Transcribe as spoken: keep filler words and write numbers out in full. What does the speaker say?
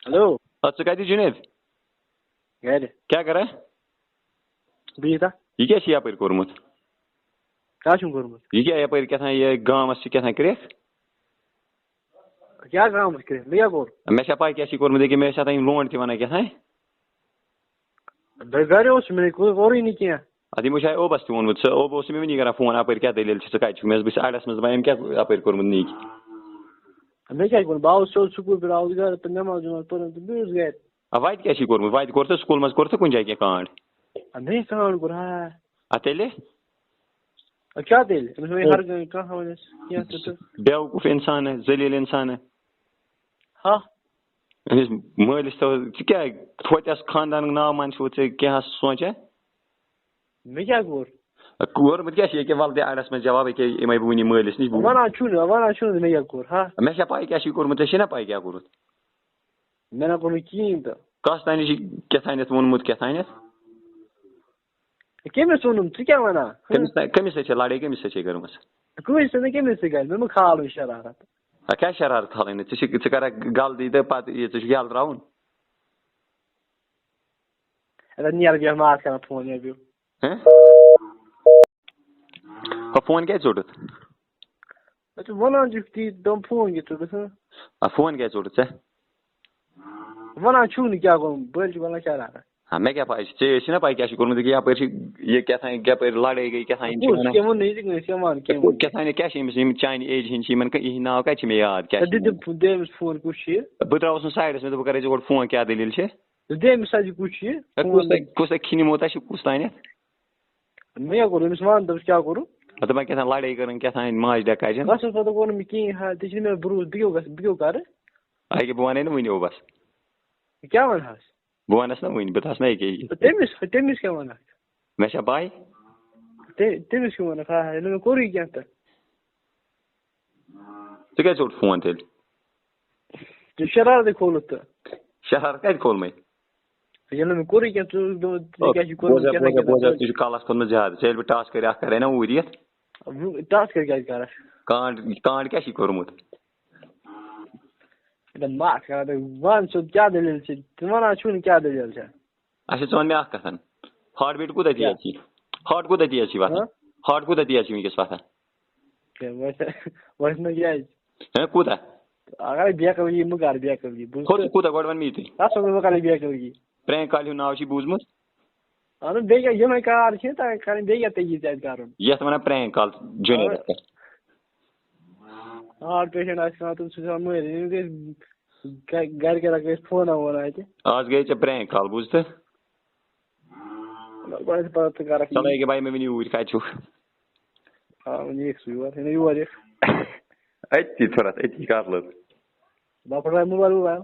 Hello. آ، ژٕ کَتہِ جُنید؟ گرِ۔ کیٛاہ کران؟ بِہِتھ ہا۔ یہِ کیٛاہ چھِ یَپٲرۍ کوٚرمُت؟ کیٛاہ چھُم کوٚرمُت؟ یہِ کیٛاہ یَپٲرۍ کیٛاہ تام یہِ گامَس چھِ کیٛاہ تام کرٛٮ۪کھ؟ کیٛاہ گامَس کرٛٮ۪کھ؟ مےٚ کیٛاہ کوٚر؟ مےٚ چھا پَے کیٛاہ چھِ کوٚرمُت ییٚکیٛاہ، مےٚ ٲسۍ اَتھ یِم لونڈ تہِ وَنان کیٛاہ تام۔ بے گرِ اوس مےٚ، کوٚر، کوٚرُے نہٕ کینٛہہ۔ اَدٕ یِمو چھا اوبَس تہِ ووٚنمُت، ژٕ اوبو اوس مےٚ وٕنی کران فون، اَپٲرۍ کیٛاہ دٔلیٖل چھِ، ژٕ کَتہِ چھُکھ؟ مےٚ ٲس بہٕ چھُس اَڈَس منٛز، دَپان أمۍ کیٛاہ اَپٲرۍ کوٚرمُت نیٖکی؟ مےٚ کیٛاہ کوٚر؟ بہٕ آوُس سیوٚد سکوٗل پٮ۪ٹھ، آوُس گرٕ تہٕ نٮ۪ماز وٮ۪ماز پٔرٕم تہٕ بیوٗٹھُس گرِ۔ آ، وَتہِ کیٛاہ چھِ کوٚرمُت؟ وَتہِ کوٚر ژےٚ سکوٗل منٛز، کوٚر ژےٚ کُنہِ جایہِ کینٛہہ کانٛڈ؟ آ، مے کانٛڈ کوٚر، ہا۔ آ، تیٚلہِ؟ آ، کیٛاہ تیٚلہِ؟ أمِس وَنے ہر کانٛہہ، کانٛہہ وَنٮ۪س کینٛہہ تہٕ تہٕ۔ بیوقوٗف اِنسان ہے، ذلیٖل اِنسان ہے۔ ہا؟ أمِس مٲلِس تو، ژٕ کیٛاہ، توتہِ آس خاندانُک ناو مان چھُ ژےٚ کینٛہہ آس سونٛچان؟ مےٚ کیٛاہ کوٚر؟ کوٚرمُت کیٛاہ چھِ ییٚکیٛاہ، وَلہٕ دِ اَڈَس منٛز جواب، ییٚکیٛاہ یِمَے بہٕ وٕنی مٲلِس نِش، بہٕ وَنان چھُنہٕ، وَنان چھُنہٕ مےٚ کیٛاہ کوٚر، ہا؟ مےٚ چھا پَے کیٛاہ چھُے کوٚرمُت، ژےٚ چھِنا پَے کیٛاہ کوٚرُتھ؟ مےٚ نہ کوٚر نہٕ کِہیٖنۍ تہٕ۔ کَس تانۍ چھِ کیٛاہ تانٮ۪تھ ووٚنمُت کیٛاہ تانٮ۪تھ؟ کٔمِس ووٚنُم؟ ژٕ کیٛاہ وَنان؟ کٔمِس سۭتۍ، کٔمِس سۭتۍ چھےٚ لَڑٲے، کٔمِس سۭتۍ چھےٚ کٔرمٕژ؟ کٲنٛسہِ سۭتۍ نہٕ، کٔمِس سۭتۍ گژھِ؟ مےٚ مہ کھالٕے شرارت۔ آ، کیٛاہ شرارت کھالٕنۍ نہٕ؟ ژٕ چھِ، ژٕ کَرکھ غلطی تہٕ پَتہٕ یہِ ژٕ چھُکھ یَلہٕ ترٛاوُن۔ اَدٕ نیرٕ بیٚہہ، مہ آسہٕ کران فون یا بیٚہہ۔ ہہ؟ ہہ، فون کیٛازِ ژوٚٹُتھ؟ ژٕ وَنان چھُکھ تی، دَپان فون کیٛاہ ژوٚٹُتھ، ہہ؟ آ، فون کیٛازِ ژوٚٹُتھ ژےٚ؟ وَنان چھُکھ نہٕ کیٛاہ گوٚو، بٔلۍ چھِ وَنان شرارت۔ ہا، مےٚ کیٛاہ پَے چھِ؟ ژےٚ ٲسۍ چھِنا پَے کیٛاہ چھِ کوٚرمُت؟ ییٚکیٛاہ یَپٲرۍ چھِ یہِ کیٛاہ تام یَپٲرۍ لَڑٲے گٔے، کیٛاہ تام یِم چھِ کُس وَنان۔ کیٛاہ ووٚن نہٕ یہِ کٲنٛسہِ؟ کیٛاہ وَن، کیٛاہ ووٚن؟ کیٛاہ تام یہِ کیٛاہ چھِ أمِس، یِم چانہِ ایجہِ ہِنٛدۍ چھِ، یِمَن کا-، یِہِنٛدۍ ناو کَتہِ چھِ مےٚ یاد؟ کیٛاہ ژٕ چھِ دِ یِمَن؟ تٔمۍ، دِ أمِس فون، کُس چھُ یہِ؟ بہٕ ترٛاوَس نہٕ سایڈَس منٛز، بہٕ کَرَے ژےٚ گۄڈٕ فون، کیٛاہ دٔلیٖل چھِ؟ ژٕ دِ أمِس سۭتۍ، یہِ کُس چھُ یہِ؟ ہے، کُس فون تۄہہِ، کُس تۄہہِ کھِنہِ موت آسہِ، کُس تانٮ۪تھ؟ مےٚ کیٛاہ کوٚر؟ أمِس وَن، دوٚپُس، کیٛاہ کوٚرُتھ؟ ہا، دَپان کیٛاہ تام لَڑٲے کٔرٕن، کیٛاہ تام ماجہِ ڈَکاجَن۔ بَس، اوس پَتہٕ کوٚر نہٕ مےٚ کِہیٖنۍ، ہا، ژےٚ چھُنہٕ مےٚ بروسہٕ، بہٕ کیٛاہ گژھٕ، بہٕ کیٛاہ کَرٕ؟ أکہِ بہٕ وَنے نہٕ وٕنہِ اوبَس۔ کیٛاہ وَنہٕ ہَس؟ بہٕ وَنَس نہ وٕنہِ، بہٕ تھَس نہ أکے یہِ۔ تٔمِس، تٔمِس کیٛاہ وَنَکھ؟ مےٚ چھا پَے؟ تٔمِس کیٛاہ وَنَکھ؟ ہا، ہا، ییٚلہِ نہٕ مےٚ کوٚرُے کینٛہہ تہٕ۔ ژٕ کیٛازِ ژوٚٹ فون تیٚلہِ؟ ژےٚ شرارتٕے کھولُتھ تہٕ۔ شرارت کَتہِ کھول مےٚ؟ ییٚلہِ نہٕ مےٚ کوٚرُے کینٛہہ، ژٕ اوسُکھ دَپان، ژےٚ کیٛاہ چھُے کوٚرمُت، بوزا، کیٛاہ نہٕ بوزا، کینٛہہ۔ بوزا، ژٕ چھُکھ کَلَس کھوٚتمُت زیادٕ۔ ژےٚ ییٚلہِ بہٕ ٹاس کَرِ اَکھ کَرے نہ اوٗرۍ یِتھ۔ وۄنۍ ٹاس کَرِ کیٛازِ کَرَکھ؟ کانٛڈ، کانٛڈ کیٛاہ چھُے کوٚرمُت؟ ہے، مَتھ کَران تہٕ وَن ژٕ کیٛاہ دٔلیٖل چھِ؟ ژٕ وَنان چھُکھ نہٕ کیٛاہ دٔلیٖل چھےٚ؟ اچھا، ژٕ وَن مےٚ اَکھ کَتھ۔ ہاٹ بیٖٹ کوٗتاہ کیٛاہ؟ تیز چھِ؟ ہاٹ کوٗتاہ تیز چھِ وَتھان؟ ہاں؟ ہاٹ کوٗتاہ تیز چھِ وٕنکیٚس وَتھان؟ ہے، وۄنۍ، وۄنۍ نہٕ کیٛازِ؟ ہے، کوٗتاہ؟ اَگرے بے عقل یی، مہٕ کر بے عقل یی۔ بہٕ ہُہ چھُس کوٗتاہ؟ گۄڈٕ وَن مےٚ یہِ تُہۍ۔ تَتھ منٛز مہٕ کَرٕے بے عقل یی۔ پرٛینٛک کالہِ ہُنٛد ناو چھُے بوٗزمُت؟ اَہَن، بیٚیہِ کیٛاہ، یِمَے کار چھِ، تَتہِ کَرٕنۍ، بیٚیہِ کیٛاہ تَتہِ یی تَتہِ کَرُن؟ یَتھ وَنان پرٛینٛک کال، جُنیدَس پٮ۪ٹھ۔ ہارٹ پیشنٹ آسہِ کانٛہہ، تہٕ سُہ چھُ آسان مٔرِتھ۔ أمِس گژھِ گَ-، گَرِکٮ۪ن گژھِ فونا وونا اَتہِ۔ آز گٔے ژےٚ پرٛینٛک کال، بوٗزتھٕ؟ نہ، بہٕ آسہٕ پَتہٕ ژٕ کَرَکھ چلو، یہِ۔ ییٚکیٛاہ بَے مےٚ ؤنِو یوٗرۍ کَتہِ چھُکھ؟ آ، وۄنۍ یِکھ سُہ یور، ہے نہ یور یِکھ۔ أتی ژھٕرَتھ، أتی کَر لٔژ۔ بہٕ پَتہٕ موبایل ووبایل۔